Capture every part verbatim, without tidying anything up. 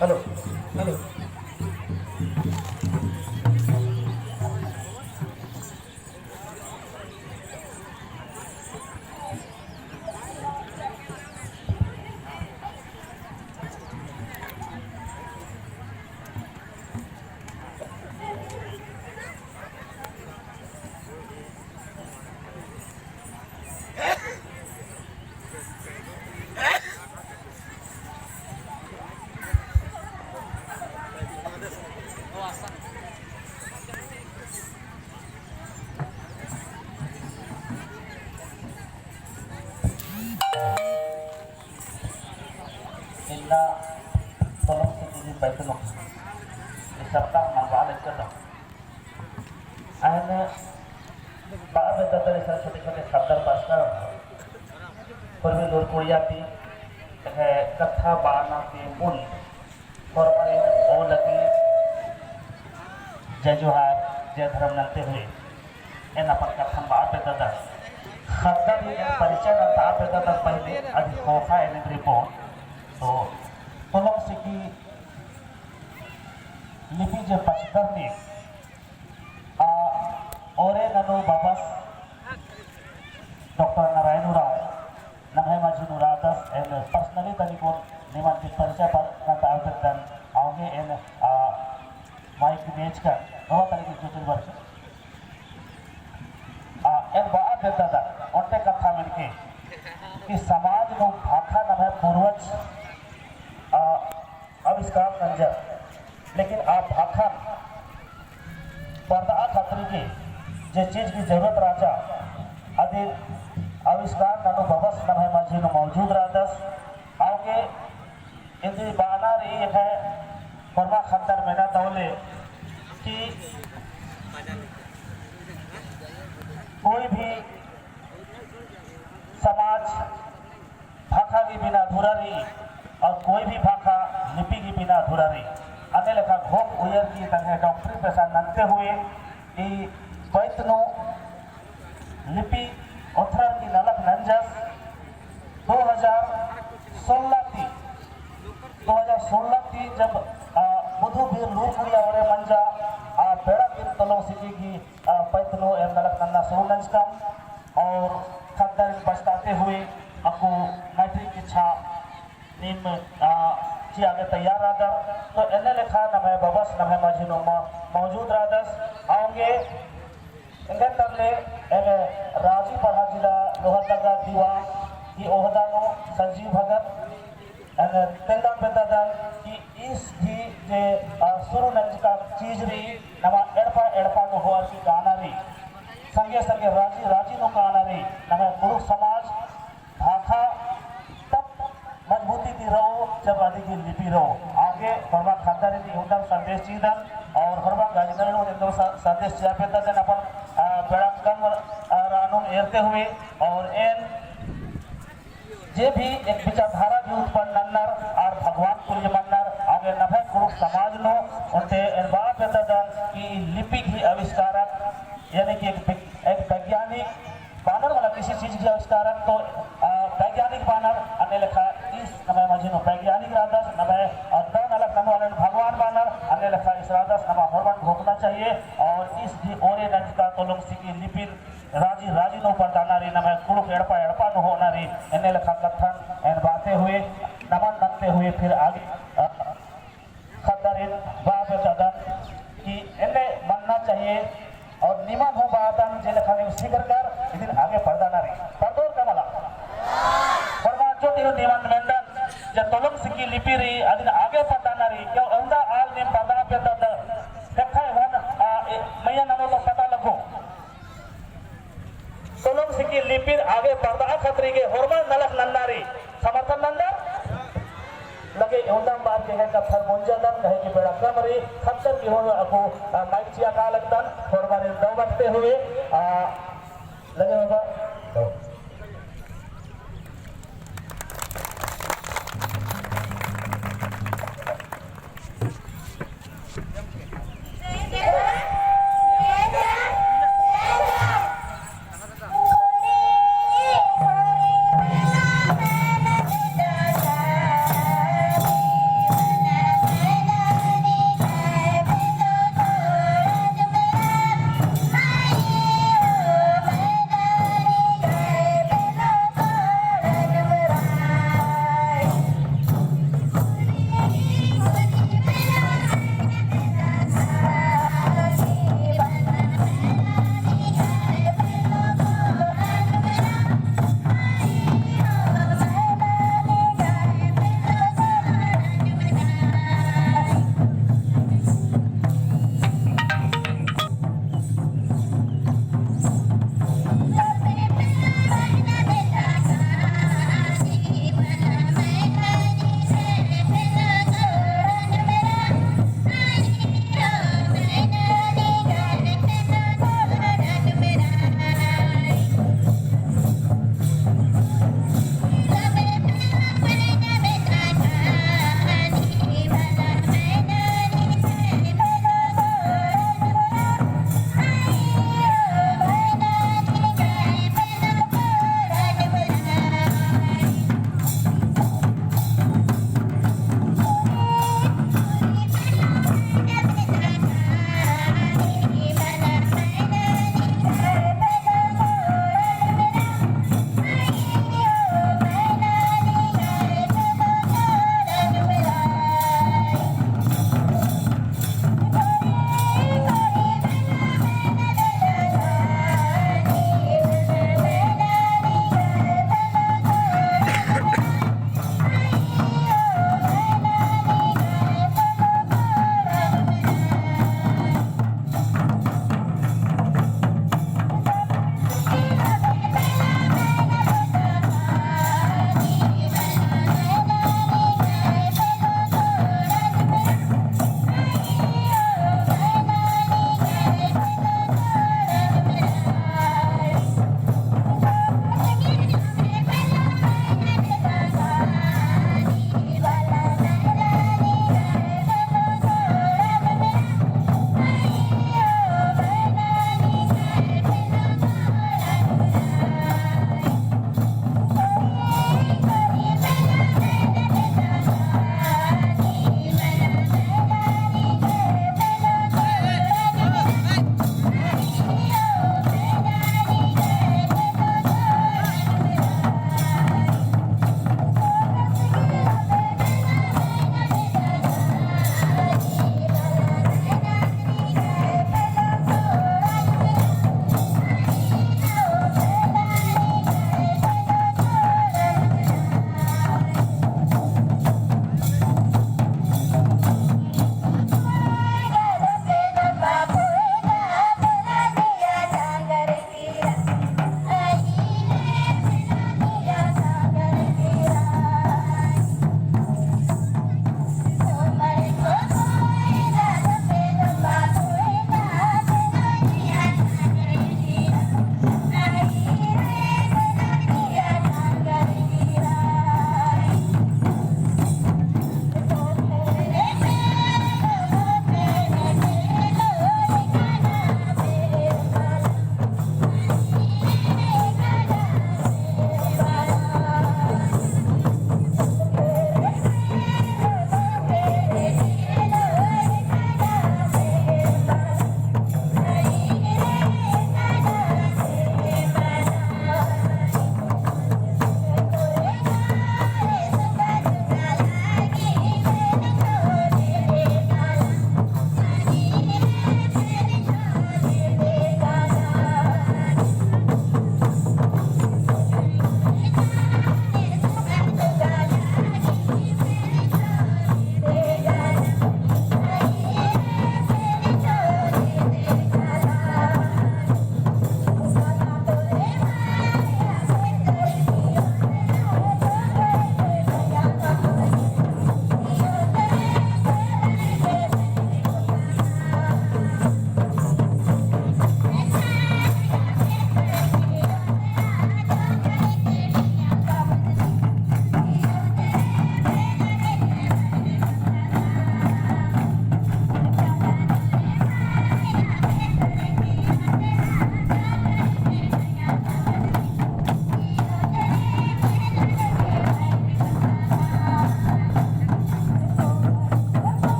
Hello, hello. इन्ना तोलोंग सिकी ही पैतनो। इस सप्ताह मनवा लेकर दो। अहने बाबे ददर इसन छोटे छोटे खद्दर पास्टर। पूर्वी लूरकुड़िया ती, है कत्था बाना ती मुल। होरमारिन ओ लगी जय जोहार, जय धर्म नन्ते हुए। एन अपन कत्थन बाबे ददर। खद्दर ही एन परिचय नन्ता बाबे ददर पहले, अभी खोखा एन रिपोर्ट। तो, तोलोंग सिकी लिपि जे पचदर नीम आ, ओरे ननू बबस डॉक्टर नारायण उराँव, नम्है मझी नू रअदस, एन personally तनिकुन निमन ती परिचय पर नन्ता आवेदन, औंगे एन, आ, माइक नेचकन, नवा तनिकुन जोतिन बरचु। आ, एन बआ बेद्ददन, ओन्टे कत्था मेनके, कि समाज नू भाखा नम्है पूर्वज, आ, आविष्कार नंजर, लेकिन आ भाखन परदआ खतरी की जे चीज की जरूरत रहचा, अदिन आविष्कार ननू बबस नम्है मझी नू मौजूद रहदस। औंगे इन्दी बअना रई एका होरमा खद्दर मेना तौले कि कोई भी समाज भाखा की बिना अधूरा रई और कोई भी भाखा लिपि की बिना अधूरा रई। अन्ने लेखा घोख उयर की तंग्है डॉक्टरी पेशा नन्ते हुए ई पैत नू लिपि ओथरर की नलख नंजस। दो हज़ार सोलह ती, दो हज़ार सोलह ती जब, आ, बुधु बीर लूरकुड़िया ओरे मंजा, आ, बेड़ा दिन तोलोंग सिकी की आ, पैत नू एम नलख नन्ना शुरू नंजकम और खद्दर बचताते हुए अक्कु मैट्रिक शिक्षा नीम, आ, चिआ गे तैयार रअदर। तो एन्ने लेखा नम्है बबस नम्है मझी नू म-, मौजूद रअदस। औंगे एंगन तरले एम राजी पड़हा जिला लोहरदगा दीवा की ओहदा नू संजीव भगत एन तेंगा बेद्ददन कि ईस गही जे, आ, शुरू नंजका चीज रई, नमा एड़पा एड़पा नू होअर की काना रई, संगे संगे राजी राजी नू काना रई, नम्है कुँड़ुख़ समाज भाखा तब मजबूती ती रओ जब अदी गही लिपि रओ। औंगे होरमा खद्दरिन एवंदम संदेश चिअदन और होरमा गाजीनगर नू एवंदम स-, संदेश चिआ बेद्ददन अपन, आ, बेड़ा कम, आ, रअनुम एरते हुए और एन जे भी एक विचारधारा भी उत्पन्न नन्नर, आर भगवान तुल्य मन्नर, औंगे नम्है कुँड़ुख़ समाज नू, ओन्टे एन बआ बेद्ददन कि लिपि गही आविष्कारक, यानी कि एक वि-, एक वैज्ञानिक बानर वाला किसी चीज गही आविष्कारक तो, आ, वैज्ञानिक बानर, अन्ने लेखा ईस नम्है मझी नू वैज्ञानिक रअदस, नम्है, आ, दव नलख ननू आलन भगवान बानर, अन्ने लेखा ईस रअदस, नमा होरमन घोखना चाहिए, और ईस गही ओरे नंजका तोलोंग सिकी लिपिन राजी राजी नू परदाना रई, नम्है कुँड़ुख़ एड़पा एड़पा नू होना रई, एन्ने लेखा कत्थन एन बाते हुए, नमन नन्ते हुए फिर आगे, अ, खद्दरिन बआ बेद्ददन कि एन्ने मन्ना चाहिए और निमन हूँ बअदन जे लेखा नीम सिखरकर इदिन आगे परदाना रई। परदोर का मला? होरमा चोटी हूँ निमन मेन्दन जे तोलोंग सिकी लिपि रई, अदिन आगे परदाना रई, क्यों एवंदा आल नीम परदा बेद्ददर, देखा एवन, आ, ए, मइय्याँ ननू तो पता लग्गो। तोलोंग सिकी लिपिन आगे परदआ खतरी गे होरमर नलख नन्ना रई, समर्थन नन्दर लगे एवंदम बार के कत्थन मुंजदन, कहे कि बेड़ा कम रई, खत्तर की होरमर अक्कु, आ, माइक चिआ का लगदन, होरमर दव बटते हुए, आ, लगे बाबा, दव।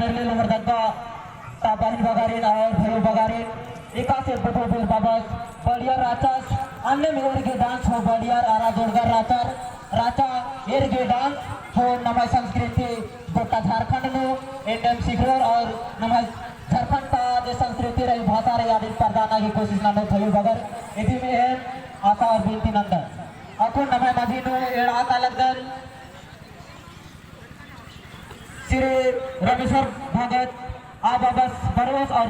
लोहरदगा ता बहिन बगारिन और भइयो बगारिन, एकासे बबो बिल बाबस बलियर राचस, अन्नेम एरगे dance हो बलियर अरा जोड़गर राचर, राचा एरगे dance हो नम्है संस्कृति गोट्टा झारखंड नू एन्नेम सिखरोर और नम्है झारखंड ता जे संस्कृति रई, भाषा रई, आदिन परदाना की कोशिश ननोत भइयो बगर। इदी में एन आशा और विनती नन्दन। अक्कुन नम्है मझी नू एड़आ ता लगदन श्री रमेश्वर भगत, आ बाबस बरओस और